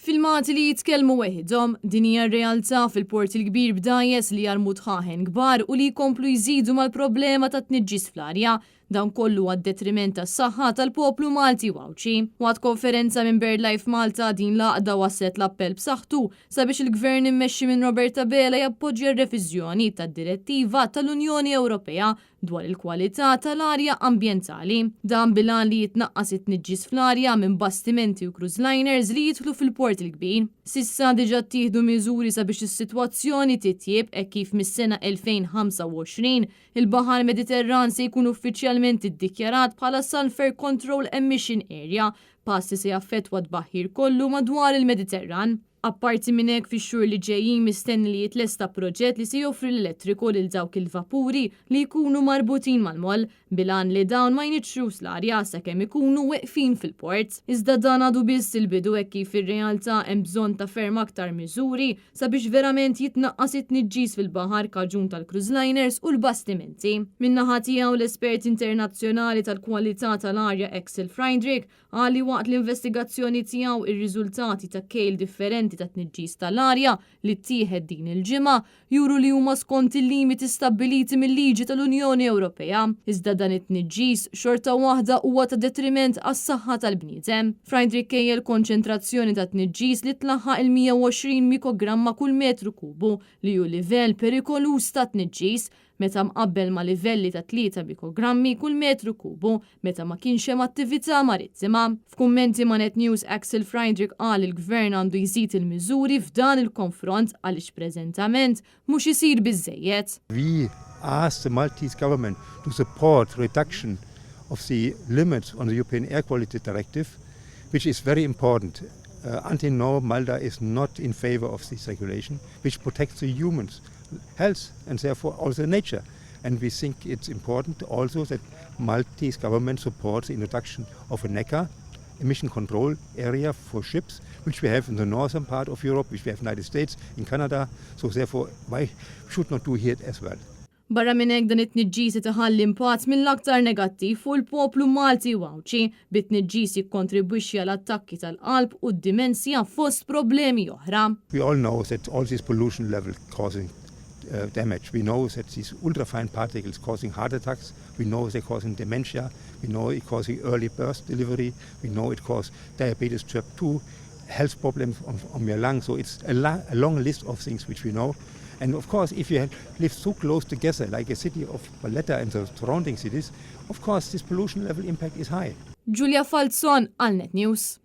Filmati li jitkellmu weħidhom, din hija r-realtà fil-Port il-Kbir b'dgħajjes li jarmu dħaħen kbar u li jkomplu jżidu mal-problema ta' tniġġis fl-arja. Dan kollu għad-detriment tas-saħħa tal-poplu Malti u Għawdxi. Waqt konferenza minn BirdLife Malta din l-għaqda wasslet l-appell b'saħħtu sabiex il-Gvern immexxi minn Robert Abela jappoġġja r-reviżjoni tad-direttiva tal-Unjoni Ewropea dwar il-kwalità tal-arja ambjentali. Dan bil-għan li jitnaqqas it-tniġġis fl-arja minn bastimenti u cruise liners li jidħlu fil-Port il-Kbir. S'issa diġà ttieħdu miżuri sabiex is-sitwazzjoni titjieb hekk kif mis-sena 2025 il-baħar Mediterran se jkun uffiċjalment iddikjarat bħala Sulphur Control Emission Area, pass li se jaffettwa t-tbaħħir kollu madwar il-Mediterran. Apparti minn hekk fix-xhur li ġejjin mistenni li jitlesta proġett li se joffri l-elettriku lil dawk il-vapuri li jkunu marbutin mal-moll, bil-għan li dawn ma jniġġsux l-arja sakemm ikunu weqfin fil-port. Iżda dan għadu biss il-bidu hekk kif fir-realtà hemm bżonn ta' ferm aktar miżuri sabiex verament jitnaqqas it-tniġġis fil-baħar kaġun tal-cruise liners u l-bastimenti. Min-naħa tiegħu l-espert internazzjonali tal-kwalità tal-arja Axel Friedrich Qal li waqt l-investigazzjoni tiegħu ir-riżultati ta' kejl differenti ta' tniġġis tal-arja li ttieħed din il-ġimgħa juru li huma skont il-limiti stabbiliti mil-liġi tal-Unjoni Ewropea. Iżda dan it-tniġġis xorta waħda huwa ta' detriment għas-saħħa tal-bniedem. Friedrich kejjel konċentrazzjoni ta' tniġġis li tlaħħaq il-120 mikogramma kull metru kubu li hu livell perikoluż ta' tniġġis meta mqabbel ma' livelli ta' 3 mikogrammi kull metru kubu meta ma kienx hemm attività marittima. F'kummenti ma' Net News Axel Friedrich qal li l-Gvern għandu jżid il-miżuri f'dan il-konfront għaliex preżentament mhux isir biżżejjed. We ask the Maltese government to support reduction of the limits on the European Air Quality Directive, which is very important. Until now Malta is not in favour of this regulation, which protects the humans health and therefore also nature. And we think it's important also that Maltese government supports the introduction of a NECA, emission control area for ships, which we have in the northern part of Europe, which we have in the United States, in Canada, so therefore why should not do here as well. Barra minn hekk dan it-tniġġis qed iħalli impatt mill-aktar negattiv fuq il-poplu Malti u Għawdxi, bit-tniġġis jikkontribwixxi għal attakki tal-qalb u d-dimensja fost problemi oħra. We all know that all this pollution level causing damage. We know that these ultrafine particles causing heart attacks, we know they causing dementia, we know it causing early birth delivery, we know it cause diabetes type 2, health problems on, on your lungs. So it's a, a long list of things which we know. And of course, if you live so close together, like a city of Valletta and the surrounding cities, of course, this pollution level impact is high. Julia Falzon għal Net News.